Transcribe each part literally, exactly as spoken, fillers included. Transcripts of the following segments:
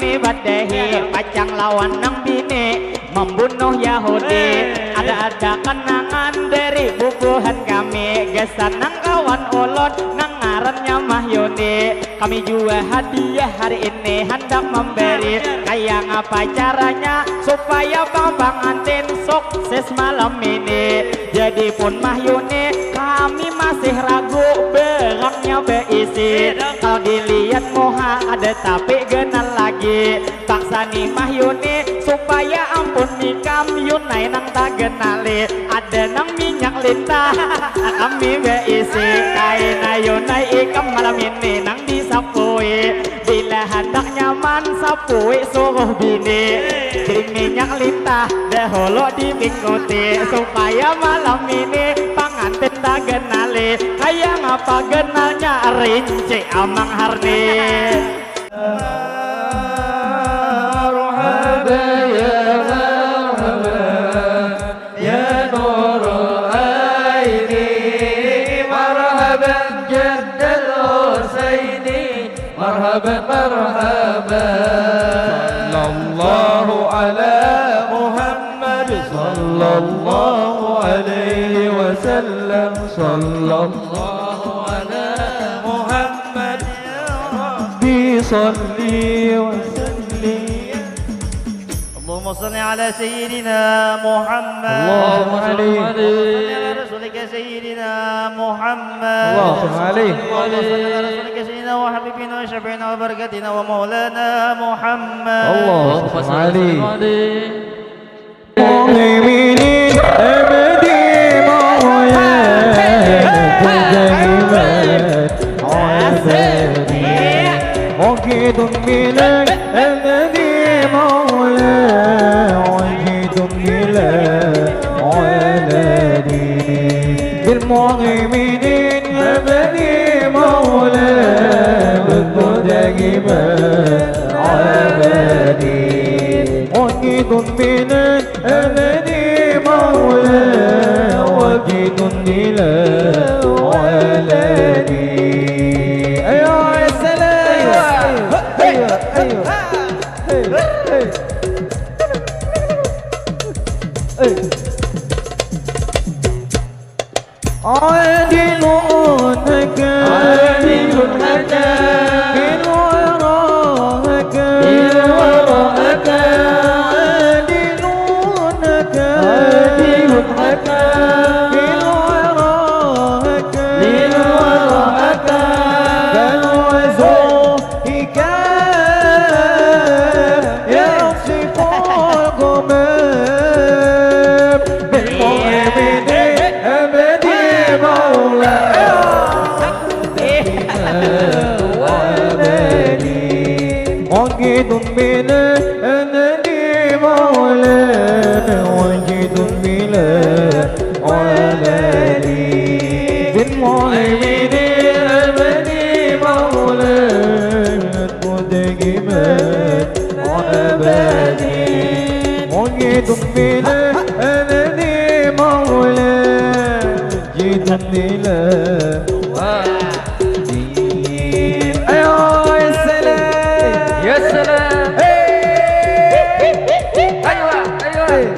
Badahi pacang lawan nang bini membunuh Yahudi. Ada-ada kenangan dari bubuhan kami, gasan nang kawan ulun nang ngarannya Mahyuni. Kami jua hadiah hari ini handak memberi. Kaya ngapa caranya supaya pang pangantin sukses malam ini? Jadi pun Mahyuni, kami masih ragu berangnya beisi. Kalau dilihat muha ada tapi genal lagi. Paksa ni Mahyuni supaya ampun ikam Yunai nang tagenali. Ada nang minyak lintah, kami beisi kaina Yunai ikam malam ini nang disapui. Bila handak nyaman sapui suruh bini. Jadi minyak lintah dahulu dibingkuti supaya malam ini pangantin tagenali. Kaya ngapa genalnya rinci Amang Harni. مرحبا يا مرحبا يا نور عيني، مرحبا جد الحسين، مرحبا مرحبا. صلى الله على محمد، صلى الله عليه وسلم، صلى الله على محمد. ربي صل وسلم. اللهم صل على سيدنا محمد. اللهم صل عليه. وصل على رسولك سيدنا محمد. اللهم صل عليه. اللهم صل على رسولك سيدنا وحبيبنا وشفيعنا وبركتنا ومولانا محمد. اللهم صل عليه. مهيمنين أبدي مولاي دائما عبدي. موجد منك أبدي مولاي، موجد منك ولدي. بالمهيمنين أبدي مولاي، كنت دائما عبدي. موجد منك أبدي مولاي، واجد إلى ولدي. أيوة يا سلام. أيوة، أيوة، أيوة. عادل هكا، عادل هكا، بالورى هكا، بالورى هكا، عادل هكا، عادل هكا، بالورى هكا، بالورى هكا، بل وزهك يصف الغمام. بالمؤمن أبدي مولاي وأبدي. واجد بلا أبدي مولاي، واجد بلا ولدي. بالمؤمن أبدي مولاي، دائما وأبدي. واجد بلا أبدي مولاي، واجد بلا ولدي. أيوة يا سلام. يا سلام. أيوة، أيوة.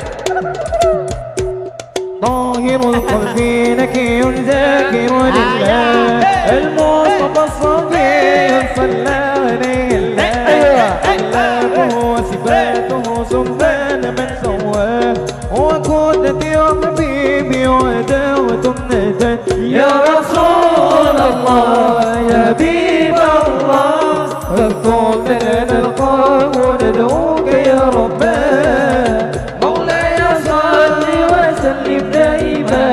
طاهر القلب نقي ذاكر لله، المصطفى الصفي صلى عليه الله. أخلاقه وصفاته سبحان من سواه، هو قدتي وحبيبي وعداوة النجاة. يا رسول الله، يا حبيب الله، اكتب لنا القلب ندعوك يا ربنا. مولاي صل وسلم دائما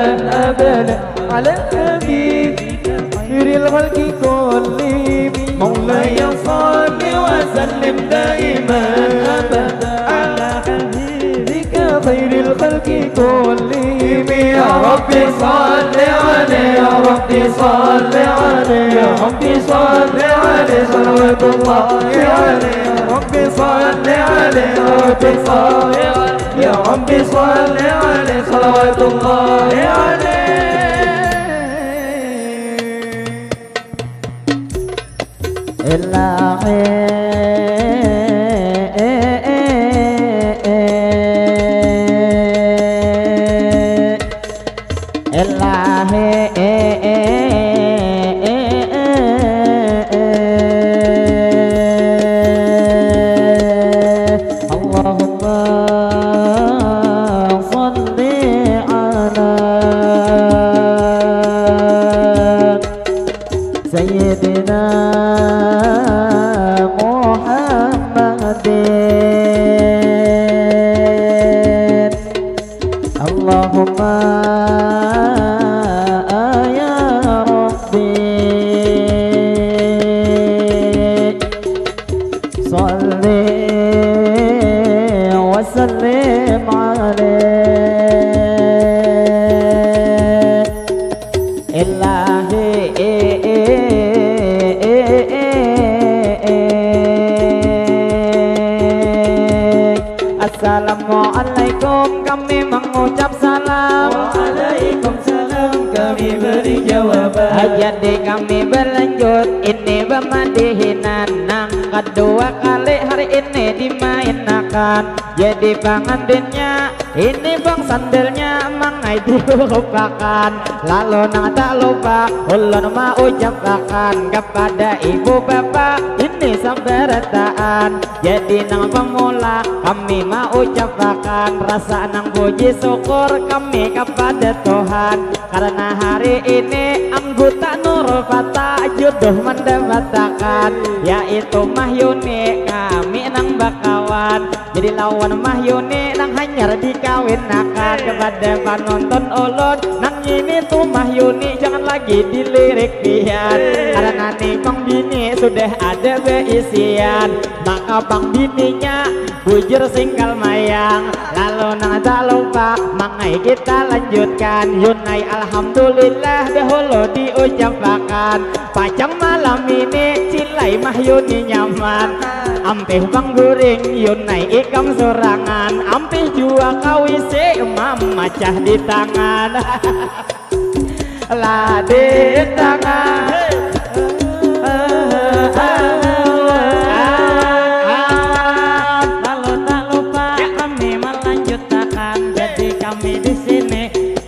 أبدا على حبيبك خير الخلق كلهم. مولاي صل وسلم دائما أبدا على حبيبك خير الخلق كلهم. يا رب صل عليه، يا رب صل عليه، يا رب صل عليه، صلوات الله عليه. يا رب صل عليه، يا رب صل عليه، يا رب صل عليه، صلوات الله عليه. إلهي Salli wa sallim alaih ilahi. Assalamualaikum, kami mengucap salam. Waalaikumsalam, kami beri jawaban. Jadi kami berlanjut, ini bamadihinan. Nang kedua kali hari ini dimainakan. Jadi pangantinnya, ini bang sandalnya mangai diurupakan. Lalu nang tak lupa, ulun maucapakan kepada ibu bapa ini sabarataan. Jadi nang pamula kami maucapakan rasa nang puji syukur kami kapada Tuhan, karena hari ini anggota Nurul Fatah jodoh mandapatakan, yaitu Mahyuni kami nang bakawan. Jadi lawan Mahyuni nang hanyar dikawinakan. Kepada panonton ulun nang ini tu Mahyuni jangan lagi dilirik pian, karena ni pang bini sudah ada beisian. Maka pang bininya bujur singkal mayang. Lalu nang tak lupa mangai kita lanjutkan. Yunai alhamdulillah dahulu diucapakan. Pacang malam ini cilai Mahyuni nyaman. Ampih pang guring Yunai ikam surangan. Ampih jua kawisi mamacah di tangan. Lah di tangan. Lalu tak lupa kami melanjutkan. Jadi kami di sini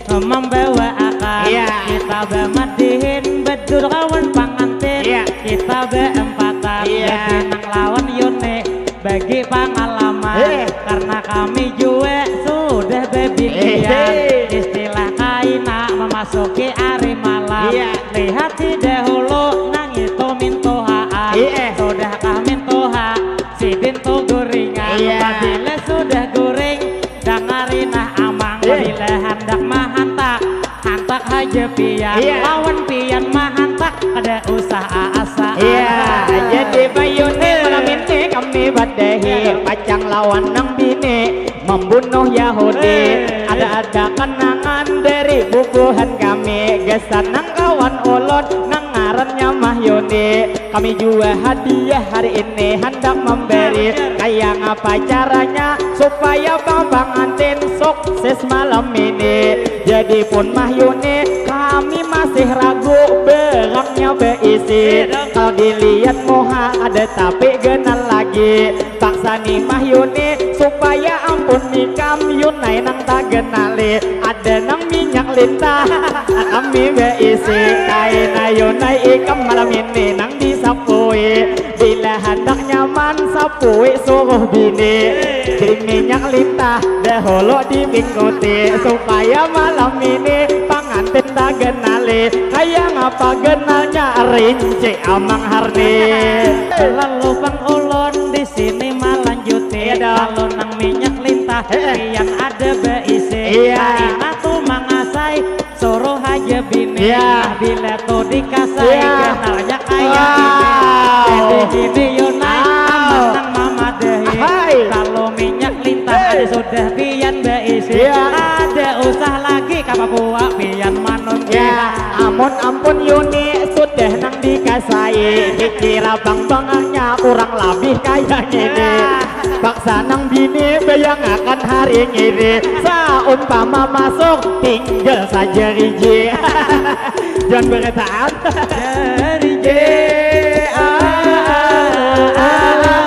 membawaakan. Iya. Kita bamadihin bedur lawan pangantin. Iya. Kita beempatan. Iya. Jadi nang lawan Yuni bagi pangalaman. Eh. Karena kami jua sudah bebinian. Eh. Istilah kaina memasuki hari malam. Iya. Lihat si dahulu nang itu mintuhaan. Iya. Sudahkah mintuha? Sidin tu guringan. Iya. Pabila sudah guring, dangari nah amang. Eh. Pabila handak mahantak, hantak haja pian. Iya. Lawan pian mahantak, kada usah aasa. Iya. Jadi Mahyuni, eh, malam ini kami badahi, iya, pacang lawan nang bini membunuh Yahudi. Eh. Ada-ada kenangan dari bubuhan kami, gasan nang kawan ulun nang ngarannya Mahyuni. Kami jua hadiah hari ini handak memberi. Kaya ngapa caranya supaya pang pangantin sukses malam ini? Jadi pun Mahyuni, kami masih ragu barangnya beisi. Kalau dilihat muha ada tapi genal lagi. Paksa ni Mahyuni supaya ampun ikam Yunai nang tagenali. Ada nang minyak lintah, kami beisi kaina Yunai ikam malam ini nang disapui. Bila handak nyaman sapui suruh bini. Jadi minyak lintah dahulu dibingkuti supaya malam ini pangantin tagenali. Kaya ngapa genalnya rinci Amang Harni. Lalu pang ulun di sini malanjuti. Iya dong. Lalu nang minyak lintah, heeh, pian ada beisi. Iya. Kaina tu mangasai, suruh haja bini. Iya. Nah, bila tu dikasai, iya, genalnya kaya ini. Wow. Jadi gini Yunai, wow, aman nang mamadahi. Hai. Kalau minyak lintah, hei, ada sudah pian beisi. Iya. Ada usah lagi, kapapua pian manun. Iya. Amun ampun Yuni sudah nang dikasai, dikira bang banganya kurang labih kaya ngini. Paksa nang bini bayangakan hari ngini, saumpama masuk tinggal sajariji. Jangan beretaan. Jariji, ah, ah, ah, ah,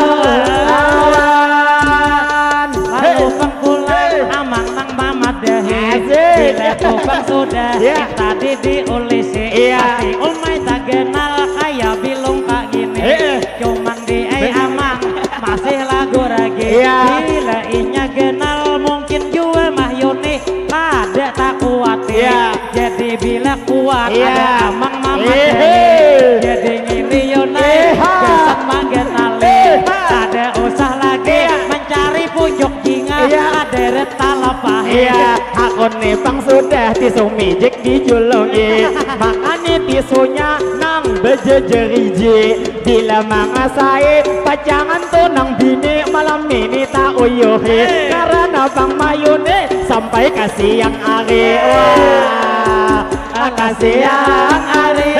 ah. Lalu pang pulang, hei, amang nang mamadahi. Asik. Bila tu pang sudah, ya, tadi diulisi. Iya. Pasti umai tagenal kaya bilung kagini. Heeh. Cuman di ai amang masih lagu ragi. Iya. Bila inya genal mungkin jua Mahyuni kada takuati. Iya. Jadi bila kuat, iya, ada amang mamadahi. Iya. Jadi ngini Yunai, iya, gasan manggenali. Iya. Kada usah lagi, iya, mancari pucuk jingah, iya, ada reta lapahi. Iya, hakun ni pang sudah tisu mijik dijulungi. Makani tisunya nang bajajariji. Bila mangasai pacangan tu ini tak uyuhi karena Bang Mayuni sampai ke siang hari. Wah, ke siang hari.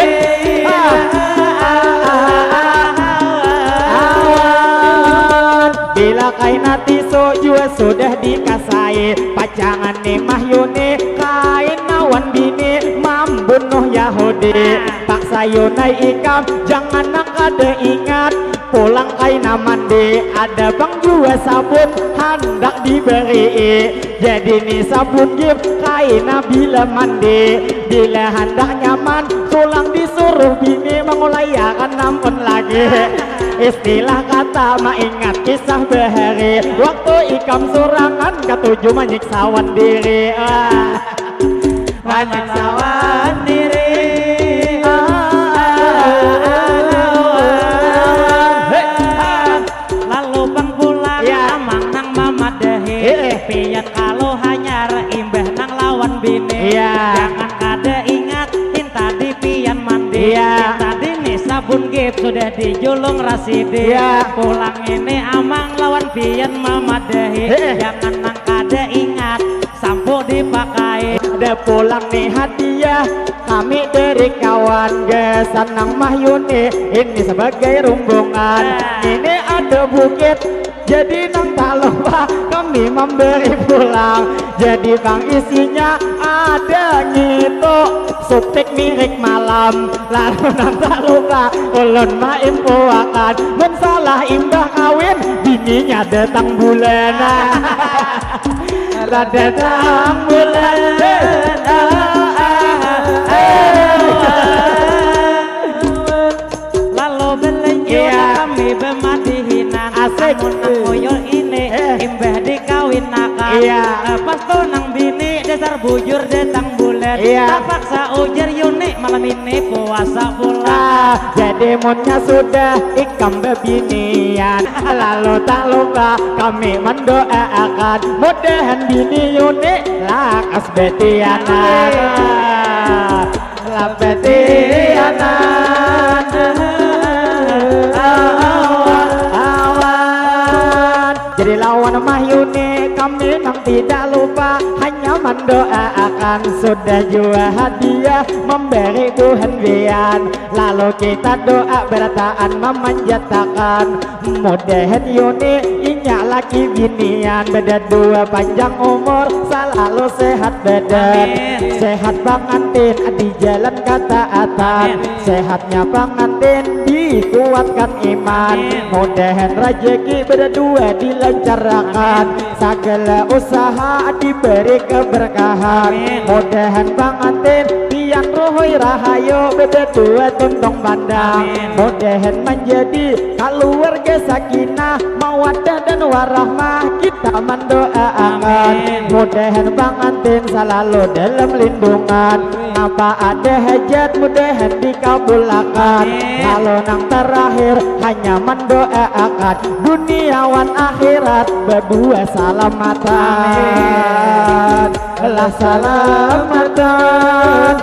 Awan bila kaina tisu jua sudah dikasai, pacangan ni Mahyuni kain lawan bini mambunuh Yahudi. Paksa Yunai ikam jangan nang kada ingat, pulang kaina mandi, ada pang jua sabun handak diberi. Jadi ni sabun gip kaina bila mandi, bila handak nyaman pulang disuruh bini mangulai akan nampun lagi. Istilah kata maingat kisah bahari, waktu ikam surangan katuju manyiksawan diri. Ah. Manyiksawan diri. Ah, ah, ah, ah, ah. Hei, ah. Lalu pang pulang, ya, amang nang mamadahi. Eh, eh. Pian kalau hanyar imbah nang lawan bini. Ya. Jangan kada ingat, hintadi pian mandi. Ya. Hintadi ni sabun gip sudah dijulung rasidi. Ya. Pulang ini amang lawan pian mamadahi. Eh, eh. Jangan nang kada ingat, sampo dipakai. Ada pulang nih hadiah kami dari kawan, gasan nang Mahyuni ini sebagai rombongan. Ini ada bukit, jadi nang tak lupa kami memberi pulang. Jadi bang isinya ada ngitu, supik mirik malam. Lalu nang tak lupa ulun main puakan, mun salah imbah kawin bininya datang bulan. Datang bulan. Lalu belanja, iya, kami bemadihinan. Asik. Amun nang muyul ini, eh, imbah dikawinakan. Iya. Lepas tu nang bini dasar bujur datang bulan. Iya. Tapaksa ujar Yuni malam ini puasa pulang. Ah, jadi munnya sudah ikam bebinian, lalu tak lupa kami mendoakan mudahan bini Yuni lakas betianan. Lah betianan. Awan, awan. Jadi lawan Mahyuni kami nang tidak lupa, hanya mendoakan, sudah jua hadiah memberi buhan bian. Lalu kita doa berataan memanjatakan, mudahan Yuni inya laki binian, bedadua panjang umur, salalu sehat badan. Amin. Sehat pangantin di jalan kataatan. Amin. Sehatnya pangantin dikuatkan iman. Amin. Mudahan rajaki bedadua dilancarkan. Amin. Sagala usaha diberi keberkahan. Amin. Mudahan pangantin pian ruhui rahayu, bedadua tuntung pandang. Amin. Mudahan menjadi keluarga sakinah, mawaddah dan warahmah, kita mendoakan. Amin. Mudahan pangantin selalu dalam lindungan. Napa ada hajat mudahan dikabulakan. Amin. Lalu nang terakhir hanya mendoaakan dunia wan akhirat babua salamatan. Amin. Lah salamatan.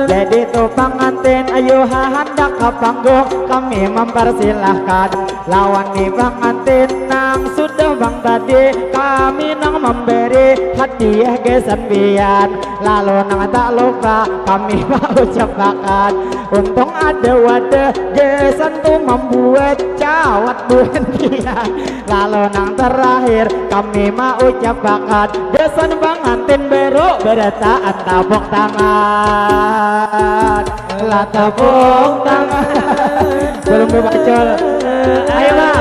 Jadi tu pangantin, ayu ha handak ka panggung, kami mempersilahkan. Lawan ni pangantin nang sudah bang tadi, kami nang memberi hadiah gasan pian. Lalu nang tak lupa kami maucapakan, untung ada wadah gasan tu membuat cawat buhan pian. Lalu nang terakhir kami maucapakan gasan pangantin baru berataan tapuk tangan. Lah tapuk tangan. Belum bebacol. Ayo, Bang.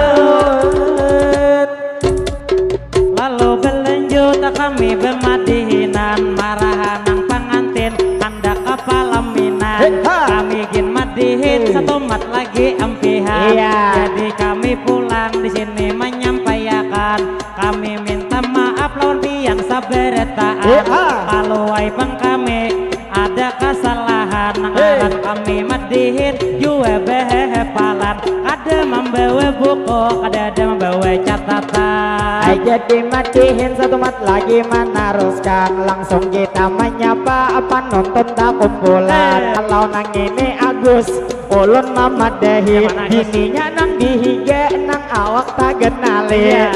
Lalu belanjut kami bemadihinan, marahan nang pangantin handak ka palaminan. Hei, ha. Kami gin madihin, hmm, satumat lagi ampihan. Iya. Jadi kami pulang di sini menyampaikan, kami minta maaf lawan pian sabarataan. Iya. Kaluai pang kami ada kasalahan, nang, hei, ngaran kami madihin jua bahapalan. Kada mambawa buku, kada ada mambawa catatan. Ai jadi madihin satumat lagi manaruskan. Langsung kita menyapa penonton takumpulan. Hei. Kalau nang ini Agus, Ulun mamadahi bininya nang dihiga nang awak tagenali. Iya.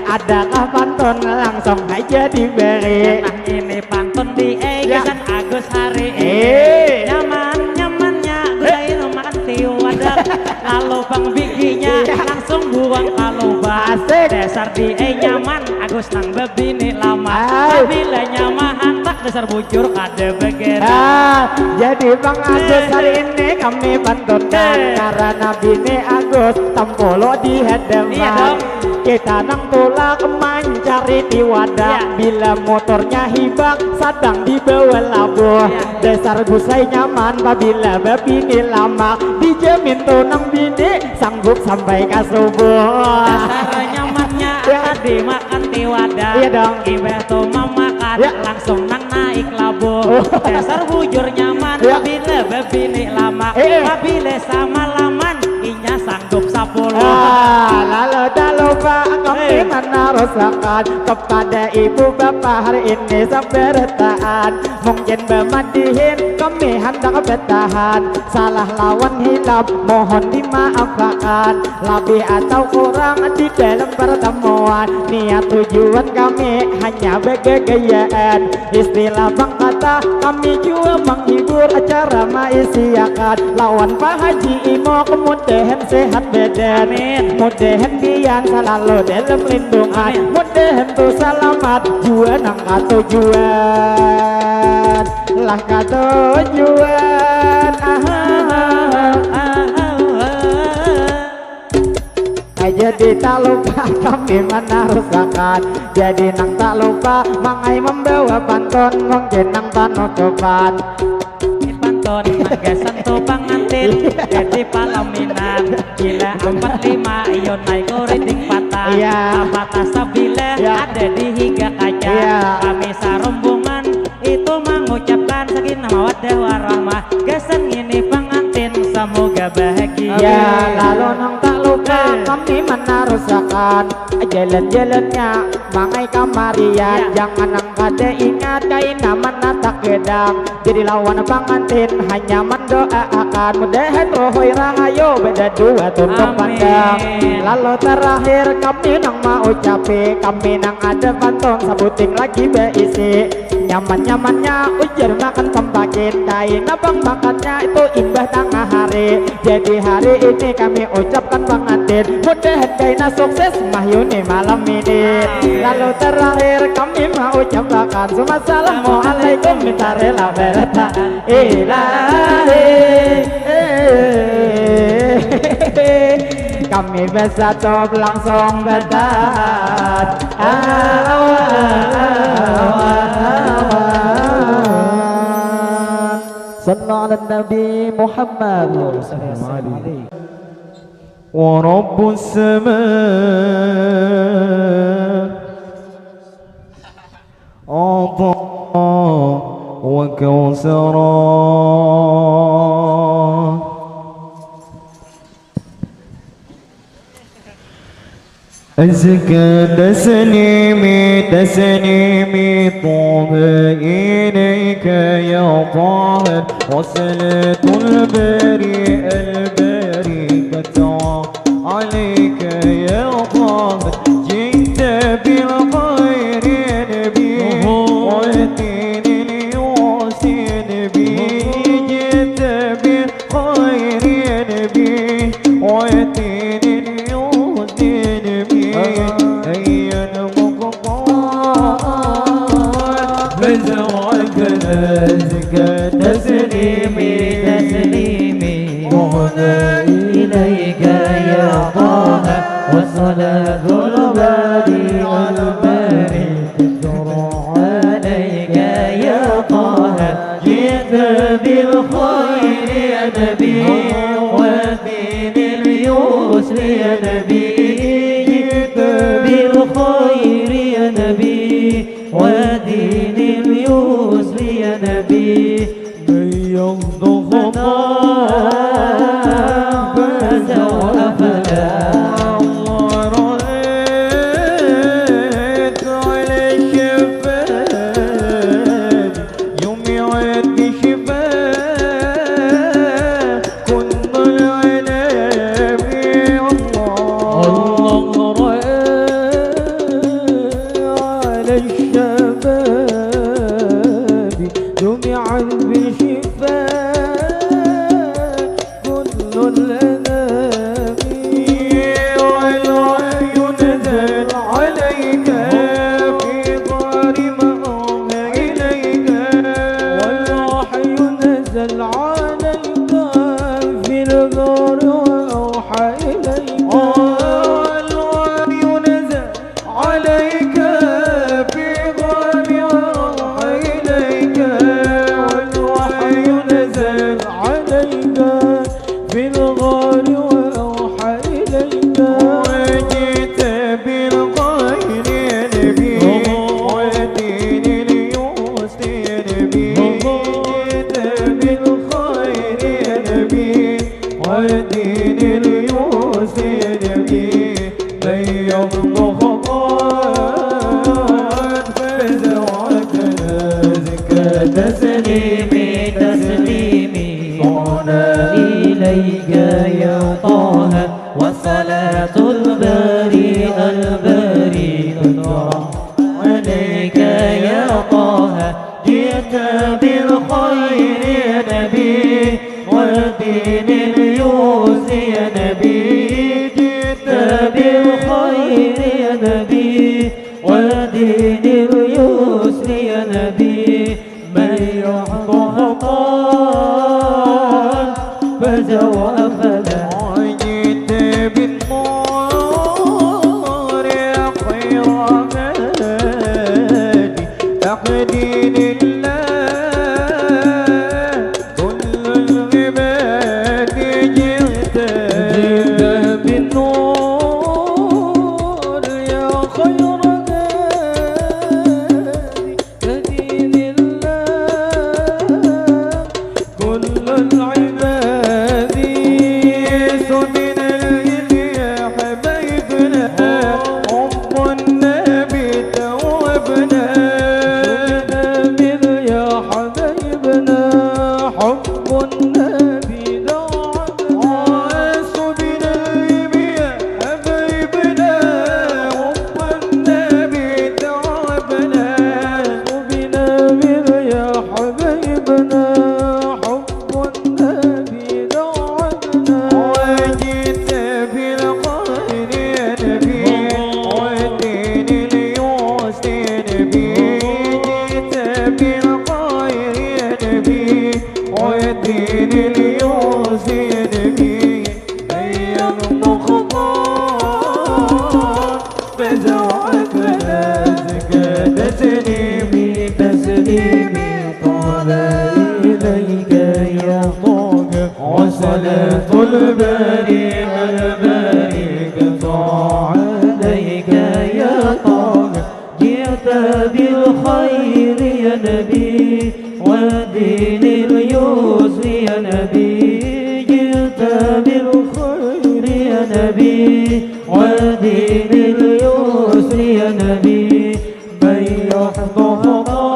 Adakah pantun langsung haja diberi? Nah, ini pantun di eh, ya. Gasan Agus hari ini. Eh. Nyaman, nyamannya, eh, gudain makan tiwadak. Lalu pang biginya, iya, langsung buang ka lubang. Asik. Dasar di eh nyaman, Agus nang bebini lama. Ai. Bila nyamahan tak dasar bujur kada bagera. Ah, jadi Bang Agus, eh, hari ini kami pantunkan, eh, karena bini Agus tampolo di hadapan. Iya dong. Kita nang tulak mancari tiwadak. Iya. Bila motornya hibak sadang dibawa labuh. Iya. Dasar gusai nyaman pabila babini lama. Dijamin tu nang bini sanggup sampai ka subuh. Dasar nyamannya, ya, tadi makan tiwadak. Iya dong. Imbah tu mamakan, ya, langsung nang naik labuh. Oh. Dasar bujur nyaman, ya, bila babini lama. Eh, eh. Pabila samalaman, inya sanggup sapuluh. Ah, lalu tak lupa kami, eh, manarusakan kepada ibu bapa hari ini sabarataan. Mungkin bamadihin kami handak batahan. Salah lawan hilap mohon dimaafakan. Labih atau kurang di dalam pertemuan, niat tujuan kami hanya bagagayaan. Istilah bangkata kami jua manghibur acara maisiakan lawan Pak Haji Imok mudahan sehat badan. Amin. Mudahan pian salalu dalam lindungan. Amin. Mudahan tu salamat jua nang katujuan. Lah katujuan. Ah, ah, ah, ah, ah. Jadi tak lupa kami manarusakan. Jadi nang tak lupa mangai mambawa pantun mungkin nang panutupan. Ini pantun nang gasan tu pangantin. Iya. Jadi palaminan gila ampat lima yunai kuriding patah. Iya. Patah sabilah, iya, ada di higa kaca. Iya. Kami sarumbungan itu mangucapkan sakinah mawaddah warahmah gasan ngini pangantin, semoga bahagia. Ya, lalu nang tak lupa, eh, kami manarusakan jalan-jalannya mangai kamarian. Ya. Jangan nang kada ingat kaina manatak gedang. Jadi lawan pangantin hanya mandoaakan mudahan rohoi rahayu beda dua tunduk, amin, pandang. Lalu terakhir kami nang maucapi, kami nang ada pantun sabuting lagi baisi. Nyaman-nyamannya ujar makan pampakin, kaina pang makannya itu imbah tangah hari. Jadi hari ini kami ucapkan pangantin, mudahan kaina sukses mahyuni malam ini. Lalu terakhir kami maucapakan, "Assalamualaikum, minta rela berta ilahi." Kami bersatu langsung bertahan. Sallu ala Nabi Muhammad. Wa rabbus sama a'ta wa kawsara. Azka taslimi, taslimi, Taha ilaika ya Taha, wa salatul bari al-barikatu alaika ya Taha, jita bil khairi ya Nabi, wa dinil yusri ya Nabi, jita bil khairi ya Nabi, wa dinil yusri ya Nabi, ayyan muqta. Azka taslimi, taslimi, Taha ilaika ya Taha, wa salatul bari al-barikatu alaika ya Taha, jita bil khairi ya Nabi, wa dinil yusri ya Nabi, jita bil khairi ya Nabi, wa dinil yusri ya Nabi. Yang dohoma. Baca afala. Yumi wa bihibah. الأنام. والوحي نزل عليك في غار ما أوحى إليك. والوحي نزل عليك في الغار وأوحى إليك. والوحي نزل عليك في غار وأوحى إليك. والوحي نزل عليك في الغار وأوحى إليك. وجئت بالخير يا نبي، والدين اليسر يا نبي. جئت بالخير يا نبي، والدين اليسر يا نبي. من يطلب قد فاز وقد أزكى تسليمي، تسليمي. طعنا إليك يا طه، وصلاة الباري الباري تترى عليك يا طه. جئت بالخير يا نبي، والدين اليسر يا نبي. جئت بالخير يا نبي، والدين اليسر يا نبي. من يحب حقا فاز وأفلح. جئت بالنور يا خير هادي، تقدير الله كل العباد. جئت، جئت بالنور يا خير هادي، دين الله كل العباد. سدنا الإذ يا حبايبنا، حب النبي توبنا. سدنا الإذ يا حبايبنا، حب النبي دوبنا. سدنا الإذ يا حبايبنا، حب النبي دوبنا. سدنا الإذ يا حبايبنا، حب النبي دوبنا. وجئت بالخير يا نبي، والدين اليسر يا نبي. جئت بالخير يا نبي، والدين اليسر يا نبي. أيام نخطى فزوعك أزكى تسليمي، تسليمي. طاب إليك يا طه، وصلاة الباري الباري تترى عليك يا طه. جئت بالخير يا نبي، والدين اليسر يا نبي. جئت بالخير يا نبي، والدين اليسر يا نبي. من يحب حقا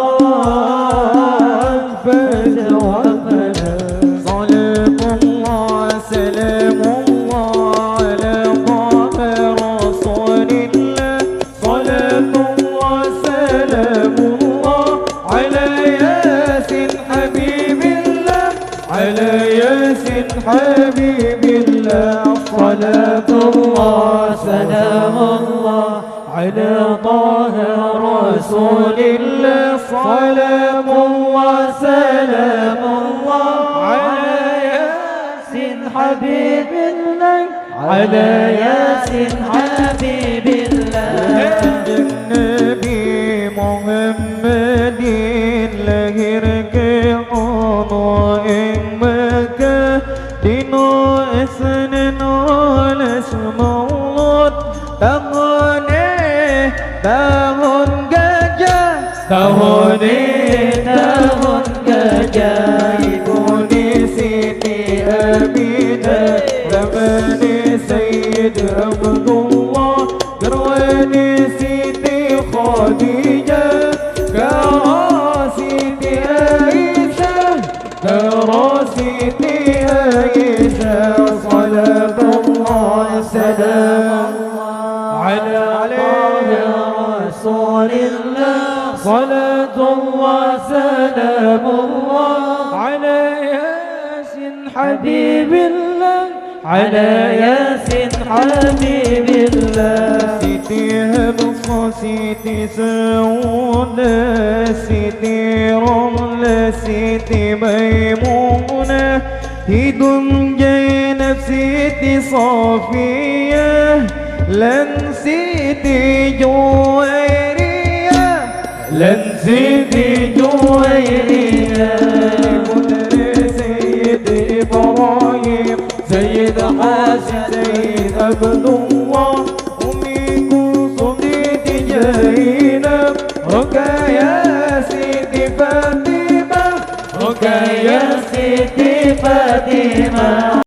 فاز وأفلح. صلاة الله، سلام الله على طه رسول الله. صلاة الله، سلام الله على ياسين حبيب الله، على ياسين حبيب الله. صلاة الله، سلام الله على طه رسول الله. صلاة الله، سلام الله على ياسين حبيب الله، على ياسين حبيب الله. Kanjeng Nabi Muhammadin lahir ka Allah ing Makkah dina Isnin rolas Maulud, tahunnya tahun gajah. Tahunnya tahun gajah. Ibunya Siti Aminah, pamannya Sayyid Abdullah, garwanya Siti Khadijah, kara Siti Aisyah, kara Siti Aisyah. Salatullah, salamullah ala taha Rasulillah. Salatullah, salamullah ala Yasin Habibillah. على ياسين حبيب الله. Siti Hafsah, Siti Saudah, Siti Ramlah, Siti Maimunah, Hidung Jainab, Siti Safiyah, lan Siti Juwairiyah. Lan Siti Juwairiyah. Putri Sayyid Ibrahim, Sayyid Hasan, Sayyid Abdullah, Umi Kulsum, Siti Jainab, Rukayah, Siti Fatimah, Rukayah, Siti Fatimah.